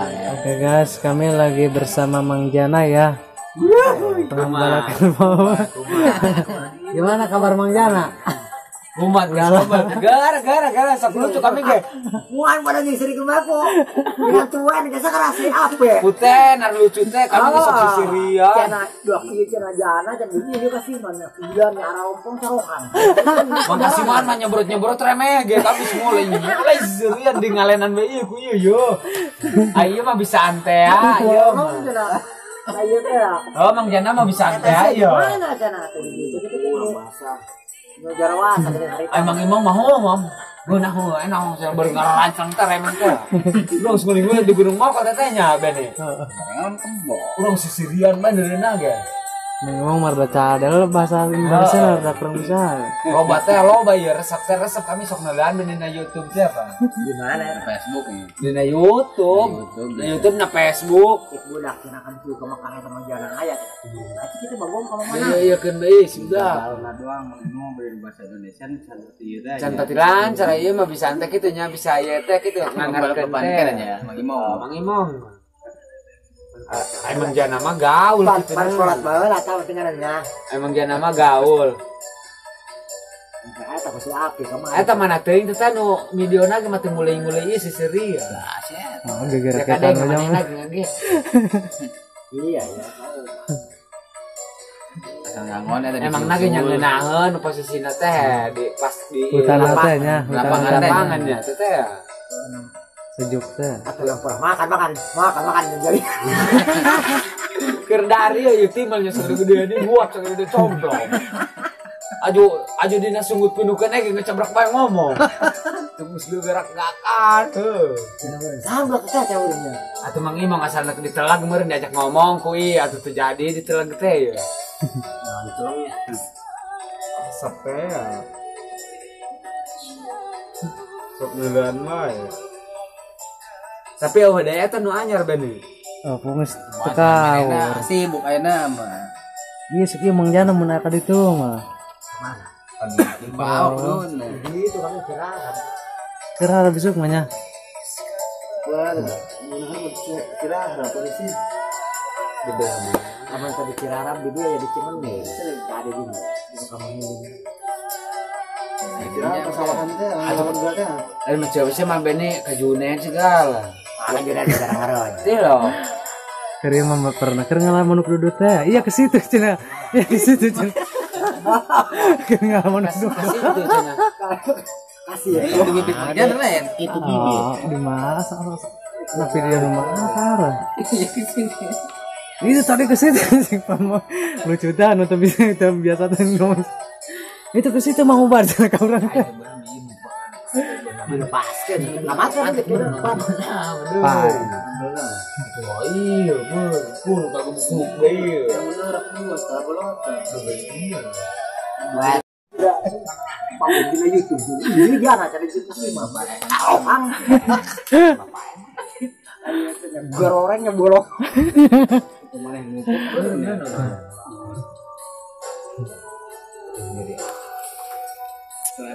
Oke guys, kami lagi bersama Mang Jana ya. Pengembala kerbau. Gimana kabar Mang Jana? Umat gara-gara sok lucu kami ge. Muan pada nyisiri kemako. Dengan tuan geus kerasa ape. Puten ar lucu teh kami sok sisirian. Cenah dua kieu cenah jana cenah ieu kasih mana. Udah nyara ompong sarohan. Mang kasiman mah nyebrot-nyebrot remeh ge kami semua mulai sisirian di ngalenan we ieu ku ieu yo. Ayeuna mah bisa antea ieu. Ayeuna teh. Oh Mang Jana mah bisa antea ieu. Mana cenah teh gitu. Emang imong mah mah geunah heuh enak saya bari ngalancang teh remeh teh. Urang nguling di gunung mah kata teh nya bene. Urang sisirian bae neureuna ge. Memang marda cadel bahasa Indonesia rada kurang bisa. Loba teh loba ieu resep teh resep kami sok neulean dina YouTube teh apa? Di mana? Di Facebook ya. Dina YouTube. Dina YouTube na Facebook. Budak cenah kan tuh ka Mekah eta mah jarang aya cenah. Kita bagong ka mana? Iya iya keun deui sudah. Kalau doang mau beri bahasa Indonesia can teu teh. Can teu lancar ieu mah bisa teh kitu nya bisa ieu teh kitu ngangarkeun teh nya Mang Imong. Mang Imong. Emang Jana mah gaul gitu. Pan sholat baheula tah tinggalannya. Emang Jana mah gaul. Eta kudu api ka mana. Eta mana teuing teh nu videona ge mah teu mulai-mulai ieu sisiri ya. Oh, geger kita manehna ge. Iya ya. Emang na ge nyangeunaheun posisina teh di pas di hutan teh nya, lapangan nya teh teh. Sejuk teh. Atau yang pernah makan makan jadi. Keur dari ieu timal nya sagede ini buat sagede complong. Aju dina sunggut pinukeun ge ngecebrak bae ngomong. Teu geus gerak-gerakan heuh. Samblek teh cawurnya. Atuh Mang Imong asalna ditelag meureun diajak ngomong ku ieu atuh teu jadi ditelag teh ya. Nah, ditelag. Resep teh ya. Sok neulean mah ya. Tapi eueuh deui eta nu anyar bene. Oh, geus teu kaur. Sibuk ayeuna mah. Ieu sakieu Mang Jana mun aya ka ditu mah. Mana? Baok dun. Gitu kami kira. Kira besok mah nya. Wah, kira polisi. Beda. Aman tadi Cirarap di dia ya di Cimende. Ada di kamu ini. Kira kesalahan teh, lawan gua teh. Eh mah siapa sih mah bene ka Junen segala. Ah Junen jarang-jarang. Teh loh. Keur mah pernah keur ngalamun nu dudut teh. Iya ke situ cenah. Iya ke situ cenah. Keur ngalamun nu dudut. Ke situ cenah. Kasih ya. Itu bibit kerjaan lain. Itu bibit. Di mana? Nah video di mana parah. Iya ke sini. Itu tadi ke situ sing lucu dah nu teu bisa teu biasa teh ngomong. Itu ke situ mau bar cenah ka urang teh. Dilepaskeun. Lama teh depan. Pan. Wah iya, pur kagak deui. Buat dina YouTube. Ini jangan cari YouTube mah. Orang. Gorengnya bolong.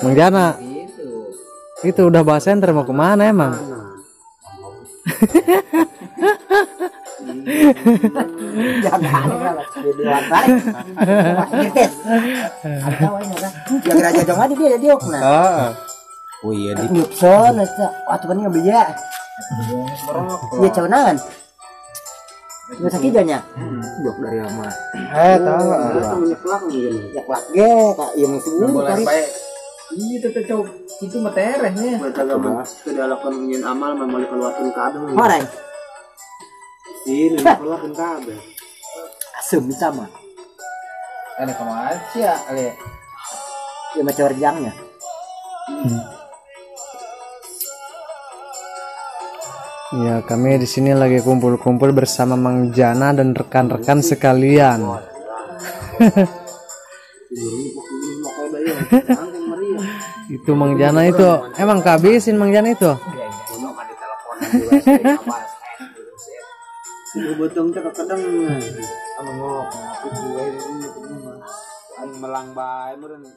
Mang Jana, itu udah bahas center mau kemana emang? Jangan Oh iya di. Iya cawanangan. Nggak sakit janya? Dok dari lama. Tahu. Nyeklak ge, kak, iya mesti buru. Iya tetep cowok itu mah terehnya. Tidak lakukan nyen amal memang dikeluarkan kabeh. Marah. Sini dikeluarkan kabeh. Asem sama. Ada kemana sih ya, Ale? Ya macam rejangnya. Ya, kami di sini lagi kumpul-kumpul bersama Mang Jana dan rekan-rekan sekalian. Itu Mang Jana itu, emang kehabisin Mang Jana itu. Melang bae meureun.